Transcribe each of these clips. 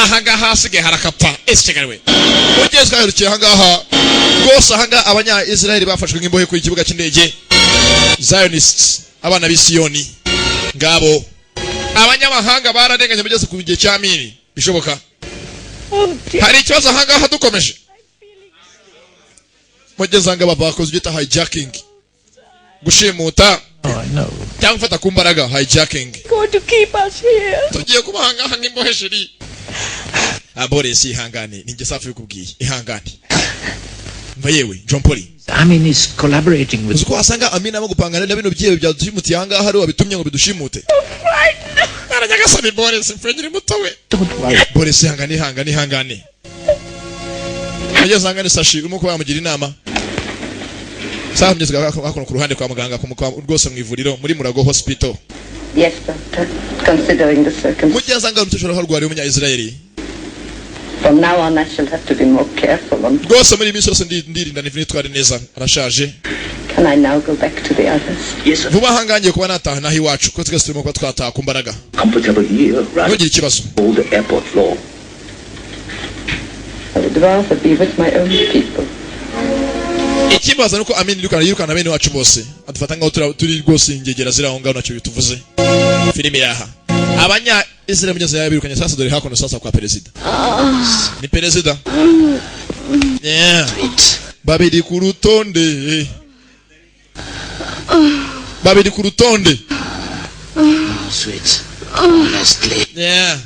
Ahangaha hasigaye harakapfa ese Kigali we. Ugeze twaherukiye ahangaha rwose, ahangaha abanya Israel bafashwe nk'imbohe ku kibuga cy'indege. Zionists, abana b'i Siyoni, ngabo abanyamahanga bararenganye bageze ku gihe cya Amini. Bishoboka hari ikibazo ahangaha. Dukomeje, mugeze ahangaha bakoze ibyo bita hijacking, gushimuta cyangwa gufata ku mbaraga, hijacking. Going to keep us here. Tugiye kuba ahangaha nk'imbohe, chérie. Ah, Boris, ihangane, ninjye Safi bikubwiye, ihangane. Mva yewe John Paul. Amin is collaborating with Uzi ko wasanga Amina arimo gupangana na bino byihebe byadushimutiye ahangaha, ari wabitumye ngo bidushimute? Aranyagasani Boris, mfure nkiri muto we. Don't worry. Boris, ihangane, ihangane, ihangane. Ageze ahangane, Sashi urimo kuba yamugira inama. Saha mugeze hakuno ku ruhande kwa muganga, rwose mu ivuriro muri Murago Hospital. Yes, doctor. Considering the circumstances. Mugeze ahangaha umukecuru aho w'umunya-Israeli. From now on, I shall have to be more careful. And Rwose muri iyi minsi yose ndirinda, nitware neza, arashaje. can I now go back to the others? Yes, sir. Vuba aha ngaha ngiye kuba nataha naho iwacu, kuko twese turimo kuba twataha ku mbaraga. Comfortable here, right? Ntugire ikibazo. All the airport floor. I would rather be with my own people. Ikibazo ni uko Amini yirukana, yirukana bene wacu bose, adufata nkaho turi rwose ingegera ziri aho ngaho, ntacyo bituvuze. Filime yaha abanya Israel mugeze yabirukanye. Sasa dore hakuno, sasa kwa perezida, ni perezida, yeah. Babiri ku rutonde, babiri ku rutonde. Sweet. Honestly. Yeah.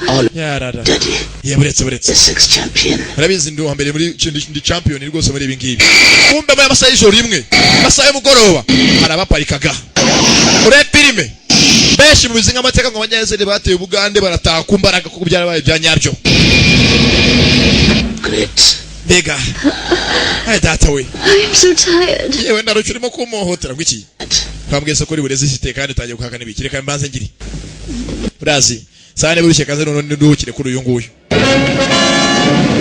All Yarara. daddy. Yeah, buretse, buretse. The sex champion. Murabizi ndi uwa mbere muri ndi champion rwose muri ibi ngibi. Kumbe muri amasaha y'ijoro rimwe, amasaha y'umugoroba, hari abaparikaga urebe filime. Benshi mubizi nk'amateka ngo abanyayisraeli bateye Ubugande, barataha ku mbaraga, kuko byarabaye bya nyabyo. Great. Mbega, ay data we. I'm so tired. Yewe, ndarushye, urimo kumuhohotera ngo iki? Twambwiye se ko uri bureze ifite kandi utangiye guhakana ibiki? Reka mbanze ngiri, urazi sane burushye, kaze none nduhukire kuri uyu nguyu.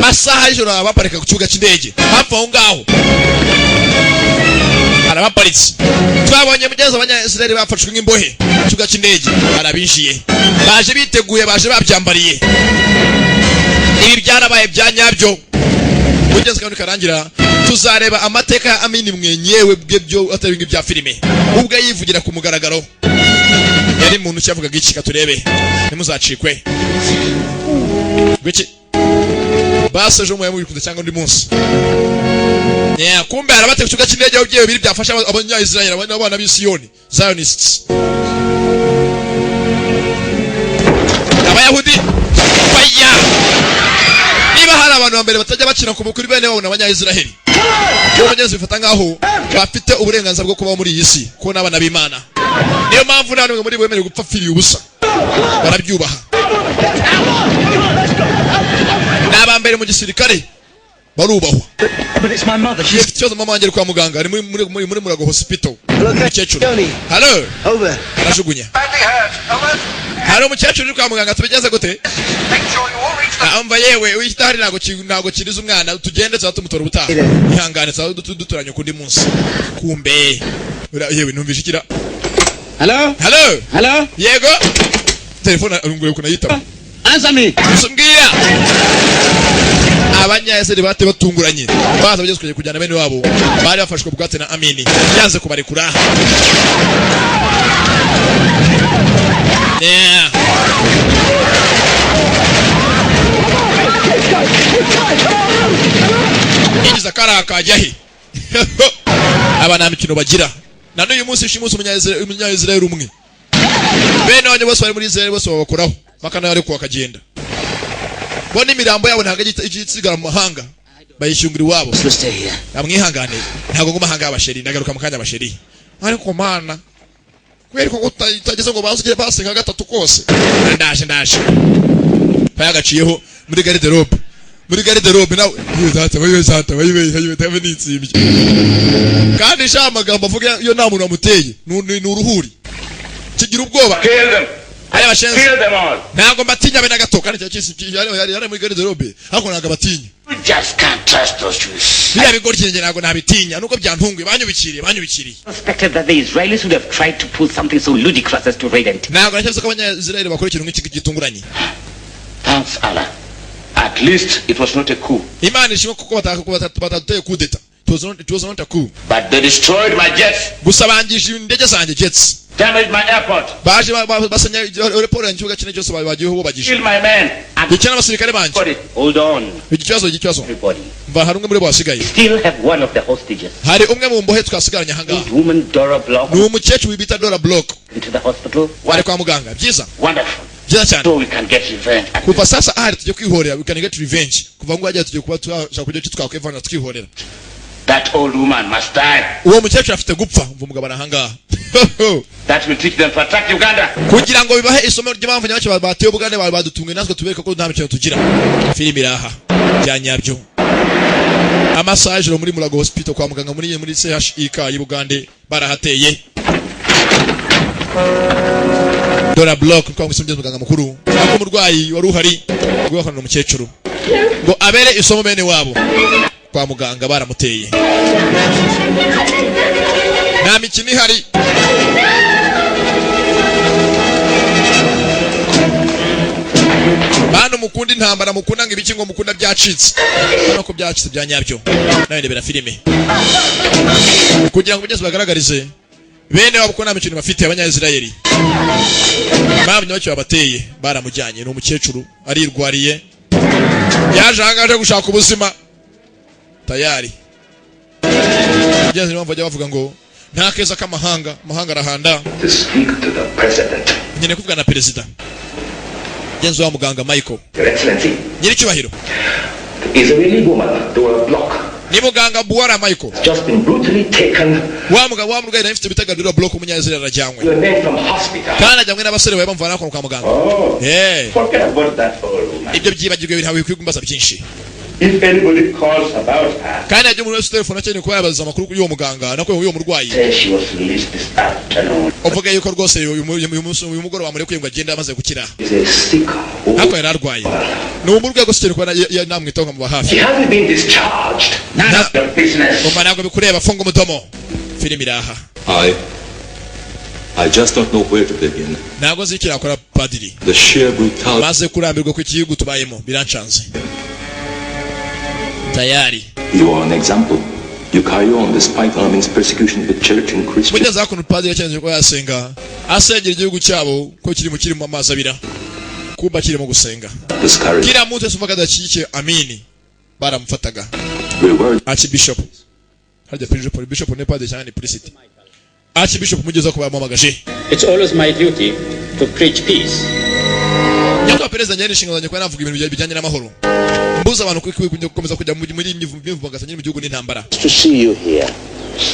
Masaha y'ijoro abaparika ku kibuga cy'indege hafi aho ngaho arabaparitse. Twabonye mugenzi abanya-Israeli bafashwe nk'imbohe ku kibuga cy'indege, arabinjiye, baje biteguye, baje babyambariye. Ibi byarabaye bya nyabyo. Mugenzi kandi karangira, tuzareba amateka ya Amini mwenyewe bwe, byo atari ibingi bya filime, ubwe yivugira ku mugaragaro yari muntu cyavugaga iki. Katurebe, ntimuzacikwe. Gwiki basi ejo muyaye mubikunze cyangwa undi munsi. Yeah, kumbe harabate ku kibuga cy'indege aho byewe biri byafasha abanya-Israel, abana b'i Siyoni, Zionists, abayahudi baya. Niba hari abantu ba mbere batajya bakina ku kuri bene wabo ni abanya-Israel. Bo mugenzi bifata nkaho bafite uburenganzira bwo kubaho muri iyi si, kuko n'abana b'Imana. Niyo mpamvu nta n'umwe muri bo wemerewe gupfa apfiriye ubusa, barabyubaha. Ni aba mbere mu gisirikare, barubahwa. But it's my mother. She's Ifite ikibazo, mama wanjye ari kwa muganga, ari muri Murago Hospital. Umukecuru. Tony. Halo. Over. Arajugunya. Hari umukecuru uri kwa muganga, tubigenze gute? Ah, umva yewe, uyitahari ntabwo ntabwo kiriza umwana. Tugende, tuzaba tumutora ubutaha. Ihangane, tuzaba duturanye kundi munsi. Kumbe yewe numvishe ikira. Hello? Hello. Hello? Yego, telefone arunguye kunayitaba. Answer me. Gusa mbwira, abanyayeseri bate batunguranye baza bageze kujya kujyana bene wabo bari bafashwe bugwate na Amini, yanze kubarekura. Yeah. Yinjiza kariya kajya he? Aba nta mikino bagira na n'uyu munsi. Ushimusi umunya-Israel umwe, bene wanyu bose bari muri Israel bose babakoraho, bakanabarekuka bakagenda. Bo n'imirambo yabo ntabwo ijya isigara mu mahanga, bayishyungura iwabo. We'll stay here. Amwihangane, ntabwo nguma ahangaha abasheri, ndagaruka mu kanya abasheri. Ariko mana, kubera ko utageze ngo baze ugere basi nka gatatu kose. Ndaje, ndaje. Payagaciyeho muri garde-robe, muri garde-robe nawe. Yewe data, wewe data, wewe wewe data, nitsimbye kandi sha amagambo avuga iyo nta muntu wamuteye ni uruhuri kigira ubwoba. Kill them. Aya bashenzi. Kill them all. Ntabwo mbatinya be na gato, kandi cyari yari muri garde-robe, ariko ntabwo abatinya. You just can't trust those Jews. Biriya bigoryi njye ntabwo nabitinya, nuko byantunguye, banyubikiriye, banyubikiriye. Suspected that the Israelis would have tried to pull something so ludicrous as to raid and Ntabwo naketse ko Abanyayisiraheli bakora ikintu nk'iki gitunguranye. Thanks, Allah. At least it was not a coup. Imana ishimwe kuko bataduteye kudeta. It was not a coup. But they destroyed my jets, Gusa bangije indege zanjye, jets, damaged my airport, baje basenya aéroport yanjye, ikibuga cy'indege cyose bagiyeho bubagije. killed my men. And Ndetse n'abasirikare banjye. got it. Hold on, Iki kibazo. everybody. Mva, hari umwe muri bo wasigaye. Still have one of the hostages. Hari umwe mu mbohe twasigaranye ahangaha. Old woman Dora Block Ni umukecuru bita Dora Block. into the hospital. Ari kwa muganga. Byiza. Wonderful. Byiza cyane. So we can get revenge. Kuva sasa ahari tujye kwihorera, we can get revenge. Kuva ngo hajya tujye kuba twashaka kujya twakwivana twihorera. That old woman must die. Uwo mukecuru afite gupfa. Umva umugabo ari ahangaha. That will teach them to attack Uganda. Kugira ngo bibahe isomo ry'impamvu nyabaki bateye Ubugande, badutunguye, natwe tubereke ko nta mikino tugira. Filimi iraha bya nyabyo. Amasaha y'ijoro muri Mulago Hospital, kwa muganga muri CHUK y'i Bugande, barahateye. Dora Block kwa muganga, muganga mukuru, ntabwo umurwayi wari uhari ubwo bakorana umukecuru ngo abere isomo bene wabo. Kwa muganga baramuteye, nta mikino ihari. Bantu mukunda intambara, mukunda ngo ibiki, ngo mukunda byacitse, urabona ko byacitse bya nyabyo. Nawe ndebera filime kugira ngo mugeze bagaragarize bene wabo ko nta mikino bafite. Abanyayisirayeli impamvu nyabacyo babateye, baramujyanye. Ni umukecuru arirwariye, yaje ahangaha aje gushaka ubuzima tayari. Mugenzi, niyo mpamvu bajya bavuga ngo nta keza k'amahanga, amahanga arahanda. To speak to the president. Nkeneye kuvugana na perezida. Mugenzi wa muganga Michael. Your Excellency, Nyiricyubahiro. the Israeli woman, Dora Block, Ni muganga Buwara Michael. has just been brutally taken Wa muganga wa murwayi nari mfite bitaga Dora Block, Umunyayisirayeli, arajyanywe. your men from hospital. Kandi ajyanywe n'abasore bawe, bamuvana kwa muganga. Oh, Eh, Forget about that old woman. Ibyo byibagirwe, ntawe wikwiye kumbaza byinshi. If anybody calls about her, Kandi hajya umuntu wese telefone akeneye kuba yabaza amakuru y'uwo muganga nako y'uwo murwayi, say she was released this afternoon. uvuge yuko rwose uyu mugoroba murekuye ngo agende, amaze gukira. Is a sick old Ariko yari arwaye, ni umurwego sikiri kuba namwitaho nkamuba hafi. She hasn't been discharged. None of your business. Umva, ntabwo bikureba, funga umudomo. Filime iraha. I just don't know where to begin. Ntabwo nzi icyo yakora, padiri. The sheer brutality Maze kurambirwa ku gihugu tubayemo, birancanze tayari. You are an example. You carry on despite Armin's persecution of the church and Christians. Mugeze hakuno, padiri yakeneye kuba yasenga, asengera igihugu cyabo ko kiri mu mazi abira, kumba kirimo gusenga. Discouraged. Kiriya muntu wese uvuga adashyigikiye Amini baramufataga. Reward Archbishop, harya bishop, bishop ni padiri cyangwa ni priest? Archbishop mugeze ko bamuhamagaje. It's always my duty to preach peace. Nyakubahwa perezida, njyewe inshingano zanjye kuba navuga ibintu bijyanye n'amahoro, mbuza abantu gukomeza kujya muri imyivumbagatanyo mu gihugu n'intambara. To see you here.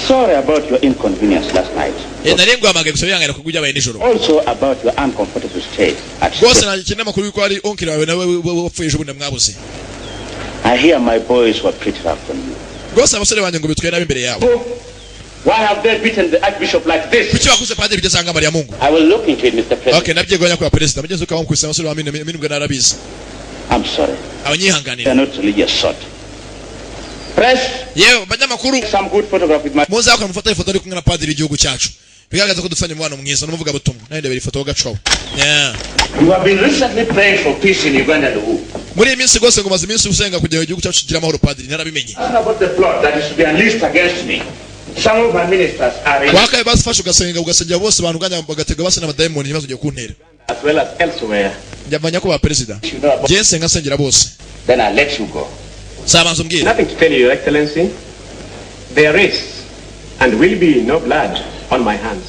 Sorry about your inconvenience last night. Nari nguhamagaye gusa wihangane kuko byabaye nijoro. Also about your uncomfortable stay at Rwose nta amakuru yuko hari oncle wawe nawe wapfuye ejo bundi mwabuze. I hear my boys were pretty rough on you. Rwose abasore banjye ngo bitwaye nabi imbere yawe. Why have they beaten the archbishop like this? Kuki bakuze padiri bigeze ahangaha, Mariya Mungu? I will look into it, Mr. President. Okay, nabyegwa nyakubahwa perezida. Mugenzi ukaba wamukubise abasore ba Mini Mini, ubwo narabizi. I'm sorry. Abanyihanganira. They're not religious sort. Press Yewe banyamakuru, some good photograph with my muzakora mufate ifoto ari kumwe na padiri w'igihugu cyacu, bigaragaza ko dufitanye umubano mwiza n'umuvugabutumwa. Nawe ndebera ifoto w'agacaho. Yeah. You have been recently praying for peace in Uganda and the Muri iyi minsi rwose ngo umaze iminsi usenga kugira ngo igihugu cyacu kigire amahoro, padiri, narabimenye. About the plot that is to be unleashed against me. Some of my ministers are in Wakaye basifashe ugasenga, ugasengera bose, abantu uganya bagatega basa n'abadayimoni ibibazo ugiye kuntera. as well as elsewhere. Njya nyakubahwa perezida, You know about njye nsenga, nsengera bose. Then I'll let you go. Sabanza umbwire. Nothing to tell you, Your Excellency. There is and will be no blood on my hands.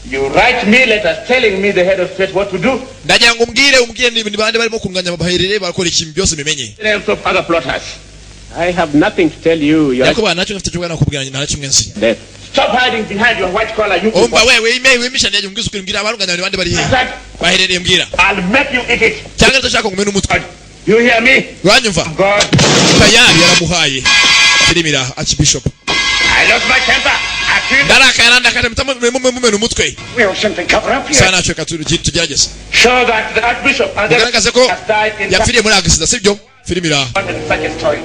You write me letters telling me, the head of state, what to do. Ndagira ngo umbwire ni bande barimo kunganya, baherere barakora ikintu byose bimenye. Names of other plotters. I have nothing to tell you, Your Nyakubahwa, ntacyo mfite cyo nakubwira, nta na kimwe nzi. Death. Stop hiding behind your white collar, you Umva wewe, ime wimisha, ndagira umbwize ukuri, mbwira abarunganya ni bande, bari hehe, baherereye, mbwira. I'll make you eat it. Cyangwa ndashaka ngo umene umutwe. You hear me? Uranyumva? God. Tayari yaramuhaye. Filimi iraha, archbishop. I I lost my temper. I feel Ndarakaye, arandakaye, mpita mumena umutwe. We'll simply cover up here. Sa ntacyo, reka tugerageze. Show that the Archbishop and the Mugaragaze ko has died in yapfiriye muri accident, sibyo? Filime iraha. such a story.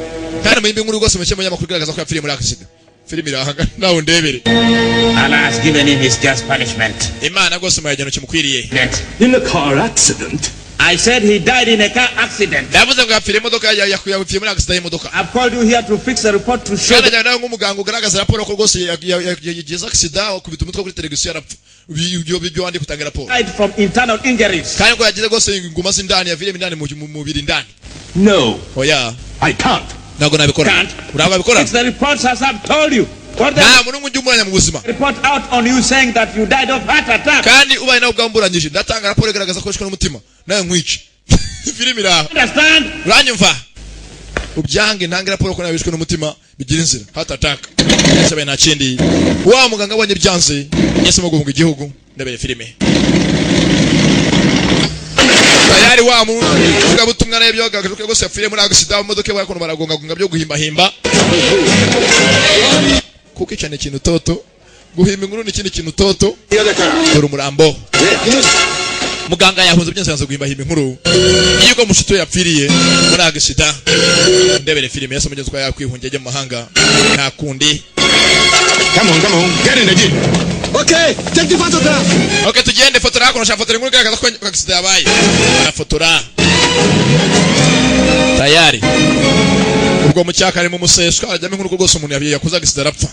Kandi mu nkuru rwose mu munyamakuru igaragaza ko yapfiriye muri accident. Filime iraha, nawe undebere. Allah has given him his just punishment. Imana rwose mu yageno kimukwiriye. In a car accident? I said he died in a car accident. Ndavuze ngo yapfiriye imodoka, yapfiriye muri accident y'imodoka. I've called you here to fix a report to show Kandi ajyana nawe nk'umuganga ugaragaza raporo ko rwose yagize accident, akubita umutwe kuri televiziyo arapfa. Ibyo wandika utanga raporo. died from internal injuries. Kandi ko yagize rwose inguma z'indani, yaviriyemo indani mu mubiri indani. No. Oya. I can't. Ntabwo nabikora. Can't. Ntabwo nabikora. Fix the reports as I've told you. What the Nta muntu n'umwe ujya umuranya mu buzima. report out on you saying that you died of heart attack. Kandi ubaye nawe ubwamburanyije, ndatanga raporo igaragaza ko wishwe n'umutima, nawe nkwice. Filime iraha. Understand? Uranyumva? Ubyange, ntange raporo ko nawe wishwe n'umutima, bigira inzira, heart attack. Yasabaye nta kindi. Wa muganga abonye byanze, yahisemo guhunga igihugu. Ndabere filime tayari. Wa muvugabutumwa nawe byagaragaje ko rwose yapfiriye muri accident mu modoka, bakuntu baragongagonga byo guhimbahimba, kuko icyo ni ikintu toto, guhimba inkuru ni ikindi kintu toto. Dore umurambo. Muganga yahunze byose, yanze guhimbahimba inkuru yuko mushuti we yapfiriye muri accident. Ndebere filime. Yase mugenzi kwa yakwihungiye ajya mu mahanga, nta kundi. Come on, come on. Get in the jeep. Okay, take the photograph. Okay, tugende. Fotora hakuno, shaka fotora inkuru igaragaza ko accident yabaye. Arafotora tayari. Ubwo mu cyaka harimo umuseswa, arajyamo inkuru ko rwose umuntu yakoze accident arapfa,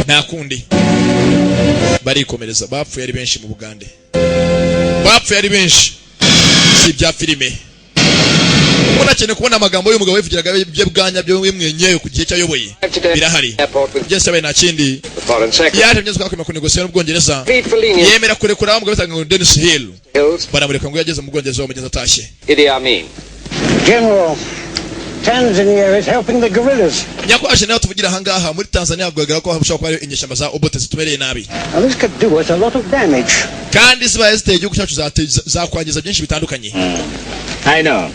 nta kundi. Barikomereza. Bapfuye ari benshi mu Bugande, bapfuye ari benshi, si ibya filime. Unakeneye kubona amagambo y'umugabo wivugiraga bye bwanya byo mwenyewe ku gihe cyayoboye, birahari byose. Yabaye nta kindi, yaje byose twakwemera kunegosiya n'Ubwongereza, yemera kurekura umugabo bitaga ngo Dennis Hill, baramureka ngo yageze mu Bwongereza, bamugenza atashye. Idi Amin. General, Tanzania is helping the guerrillas. Nyakubahwa nawe tuvugira ahangaha, muri Tanzania hagaragara ko hashobora kuba hari inyeshyamba za Obote zitumereye nabi. Now this could do us a lot of damage. Kandi zibaye ziteye igihugu cyacu, zakwangiza byinshi bitandukanye. I know.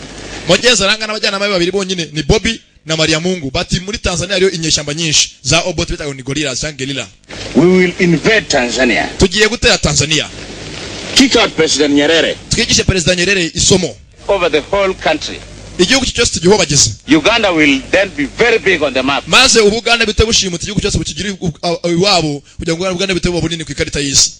Mugezi aranga n'abajyanama be babiri bonyine ni Bobby na Maria Mungu, bati muri Tanzania hariyo inyeshyamba nyinshi za Obote bitaga ngo ni gorilla cyangwa guerrilla. We will invade Tanzania. Tugiye gutera Tanzania. Kick out President Nyerere. Twigishe Perezida Nyerere isomo. Over the whole country. Igihugu cye cyose tugihobagize. Uganda will then be very big on the map. Maze Ubuganda bite bushimuta igihugu cyose bukigire iwabo, kugira ngo Ubuganda bite buba bunini ku ikarita y'isi.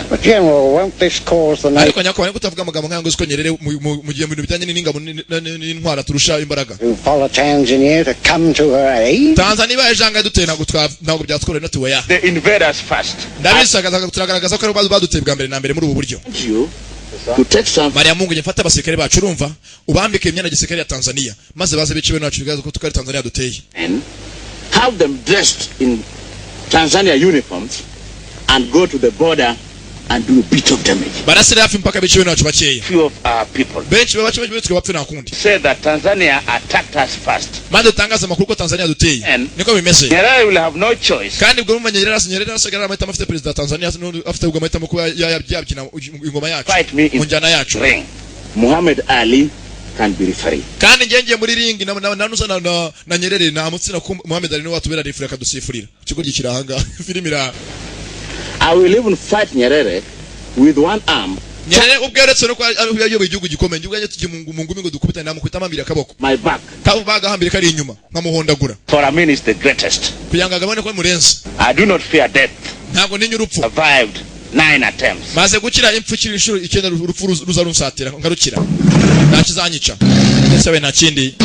But General, won't this cause the Ariko nyakubahwa, niko utavuga amagambo nk'ayo ngo uziko Nyerere mu gihe mu bintu bijyanye n'ingabo n'intwara turusha imbaraga. who follow Tanzania to come to her aid? Tanzania ibaye ijanga duteye, ntabwo byatworohera natuweya. The invaders first. Ndabisaga, turagaragaza ko aribo baduteye bwa mbere na mbere muri ubu buryo. You to take some Mariya Mungu, njye mfate abasirikare bacu, urumva, ubambike imyenda ya gisirikare ya Tanzania, maze baze bice bene wacu, bigaragaza ko tukari Tanzania duteye. men, have them dressed in Tanzania uniforms, and go to the border and do a bit of damage. Barasire hafi mpaka bice bene wacu bakeya. Few of our people Benshi bace benshi bapfe, nta kundi. say that Tanzania attacked us first. Maze dutangaze amakuru ko Tanzania duteye, niko bimeze. Nyerere will have no choice Kandi ubwo urumva Nyerere amahitamo afite, perezida wa Tanzania n'undi afite ubwo amahitamo kuba yabyina ingoma yacu Fight me in mu njyana yacu. ring. Muhammad Ali can be referee. Kandi ngiye ngiye muri ring na nuza na Nyerere nta mutsina ko Muhammad Ali niwe watubera referee akadusifurira. Ikigo gikira ahangaha, filime iraha. I will even fight Nyerere with one arm, Nyerere ubwo yaretse no kuba yayoboye igihugu gikomeye, njye ubwanjye tugiye mu ngumi ngo dukubitane, namukubita amambira akaboko my back. Kabo bagahambira kari inyuma, nkamuhondagura. For Amin is the greatest. Kugira ngo agabane ko murenze. I do not fear death. Ntabwo ntinya urupfu. Survived 9 attempts. Maze gukira impfu ikiri inshuro 9, urupfu ruza runsatira ngarukira, nta kizanyica. Ndetse abe nta kindi,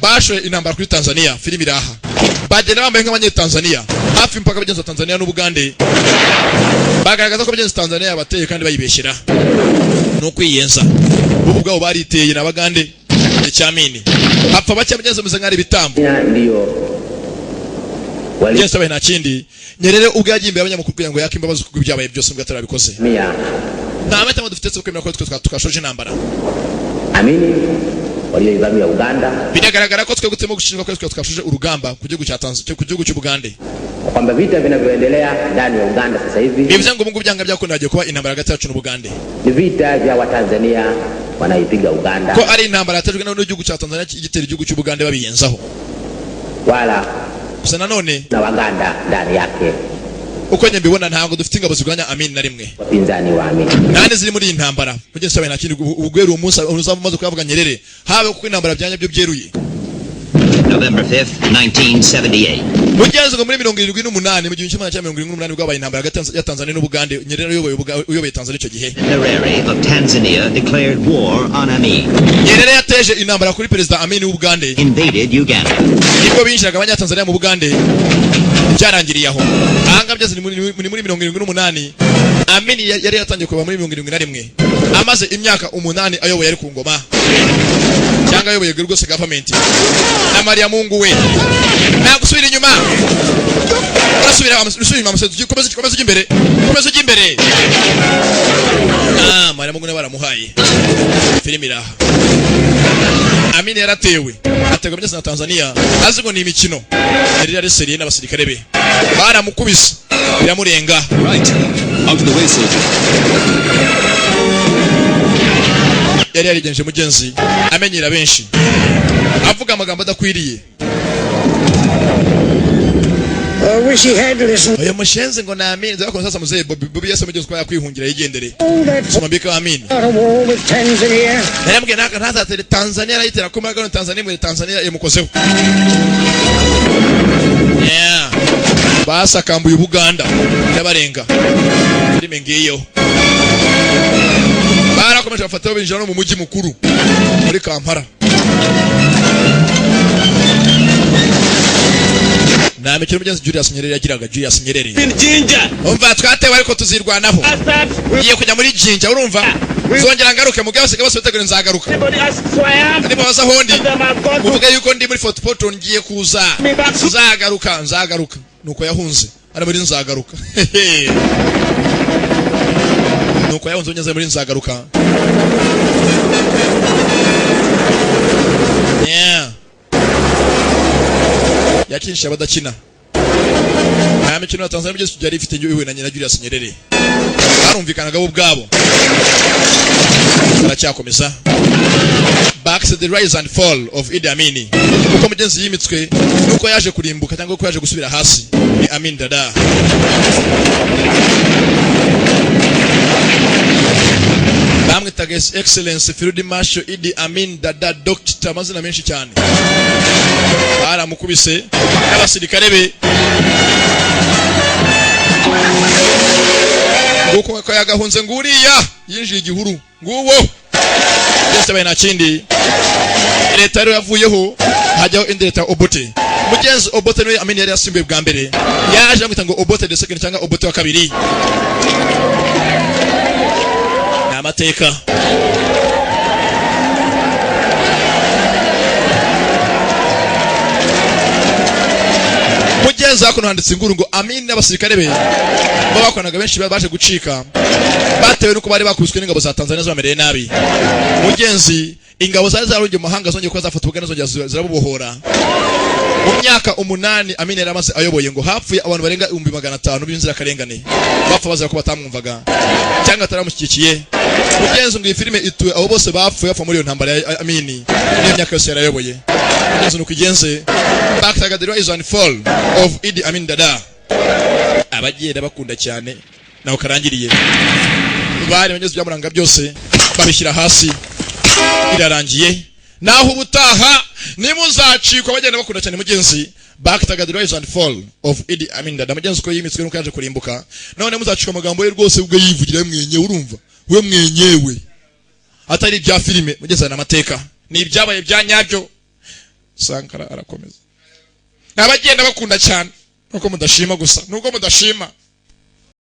bashoye intambara kuri Tanzania. Filime iraha. Bagenda bambaye nk'abanyetanzania hafi mpaka bagenzi wa Tanzania n'Ubugande, bagaragaza ko bagenzi Tanzania yabateye kandi bayibeshyera, ni ukwiyenza. Bo ubwabo bariteye ni Abagande icyamini, hapfa bake bagenzi bameze nk'ari ibitambo. Ndiyo. Bagenzi babaye nta kindi. Nyerere ubwo yagiye imbere y'abanyamakuru kugira ngo yake imbabazi kuko ibyabaye byose ubwo atarabikoze. Mia Nta mahitamo dufite yo kwemera ko twe twashoje intambara. Amini walioivamia Uganda Biragaragara ko twe gutemo gushinjwa ko twe twashoje urugamba ku gihugu cya Tanzania, ku gihugu cy'Ubugande. kwamba vita vinavyoendelea ndani ya Uganda sasa hivi Bivuze ngo ubungubu byanga byakunda hagiye kuba intambara hagati yacu n'Ubugande, ni vita vya Watanzania wanaipiga Uganda. ko ari intambara yatejwe n'igihugu cya Tanzania gitera igihugu cy'Ubugande babiyenzaho. Wala Gusa nanone na Waganda ndani yake. uko njye mbibona, ntabwo dufite ingabo zirwanya Amin na rimwe. Wapinzani wa Amin. Nane ziri muri iyi ntambara, mugenzi wawe, nta kindi. Ubwo uwo munsi uzaba umaze kuyavuga Nyerere, habe kuko intambara byanya byo byeruye. November 5th, 1978. Mugenzi, ngo muri 78, mu 1978, bwo habaye intambara hagati ya Tanzania n'Ubugande. Nyerere uyoboye Tanzania icyo gihe. Nyerere of Tanzania declared war on Amin. Nyerere yateje intambara kuri Perezida Amin w'Ubugande. Invaded Uganda. Nibwo binjiraga Abanyatanzania mu Bugande. Byarangiriye aho. Ahangaha byose ni muri 78. Amin yari yatangiye kuba muri 71, amaze imyaka 8 ayoboye, ari ku ngoma cyangwa ayoboye rwose government. Na Maria Mungu we, nta gusubira inyuma, urasubira, usubira inyuma, musore, komeza, komeza ujya imbere, komeza ujya imbere. Ah, Maria Mungu nawe baramuhaye. Filimi iraha. Amin yaratewe, ategwa byose na Tanzania, azi ngo ni imikino. Yari yareseriye n'abasirikare be, baramukubise biramurenga. Right. Out of the way, soldier. Yari yarigenje, mugenzi, amenyera benshi, avuga amagambo adakwiriye. I wish he had listened. Uyu mushenzi ngo ni Amin. Nzakora sasa muzehe Bobby. Bobby yase, mugenzi, ko yakwihungira yigendere. That's Somambika Amin. not a war with Tanzania. Yarambwiye naka ntazatere Tanzania, arayitera ko magana Tanzania muri Tanzania imukozeho. Yeah, basakambuye Ubuganda ndabarenga. Filime ngiyo. Barakomeje bafataho, binjira no mu mujyi mukuru muri Kampala. Nta mikino, mugenzi. Julius Nyerere yagiraga, Julius Nyerere. Jinja. Umva, twatewe ariko tuzirwanaho. Ngiye kujya muri Jinja, urumva, zongera ngaruke. Mugabo basiga bose bitegure, nzagaruka. Nibaza aho ndi, muvuge yuko ndi muri Fort Portal, ngiye kuza, nzagaruka, nzagaruka. Nuko yahunze ari muri nzagaruka. Nuko yahunze ugeze muri nzagaruka. Yeah. Yakinisha abadakina, nta mikino ya Tanzania byose byari ifite iwe na nyina Julius Nyerere. Barumvikanaga bo ubwabo. Baracyakomeza. Back to the rise and fall of Idi Amin, uko mugenzi yimitswe nuko yaje kurimbuka cyangwa uko yaje gusubira hasi, ni Amin Dada. Bamwitaga His Excellence Field Marshal Idi Amin Dada, Doctor, amazina menshi cyane. Baramukubise n'abasirikare be. Nguko ko yagahunze, nguriya yinjiye igihuru, nguwo byose baye. Nta kindi, leta rero yavuyeho, hajyaho indi leta ya Obote. Mugenzi, Obote niwe Amin yari yasimbuye bwa mbere. Yaje amwita ngo Obote the second cyangwa Obote wa kabiri. Ni amateka. Mugenzi, hakuno handitse inkuru ngo Amin n'abasirikare be bo bakoranaga benshi baje gucika, batewe nuko bari bakubiswe n'ingabo za Tanzania zibamereye nabi. Mugenzi, ingabo zari zarongeye mu mahanga zongeye kuba zafata Ubuganda, zongera zirabubohora. Mu myaka 8 Amin yari amaze ayoboye, ngo hapfuye abantu barenga 500,000 b'inzirakarengane, bapfa bazira ko batamwumvaga cyangwa bataramushyigikiye. Mugenzi, ngo iyi filime ituwe abo bose bapfuye, bapfa muri iyo ntambara ya Amini n'iyo myaka yose yarayoboye. Mugenzi, nuko igenze. Back to the rise and fall of Idi Amin Dada. Abagenda bakunda cyane naho karangiriye. Bari bageze byamuranga byose babishyira hasi, irarangiye. Naho ubutaha nimuzacikwa. Bagenda bakunda cyane, mugenzi. Back to the rise and fall of Idi Amin Dada. Mugenzi, uko yimitswe nuko yaje kurimbuka. None muzacikwa amagambo ye rwose ubwo yivugira mwenyewe, urumva we mwenyewe, atari ibya filime. Mugenzi, na amateka ni ibyabaye bya nyabyo. Sankara arakomeza. Abagenda bakunda cyane nuko mudashima gusa, nuko mudashima.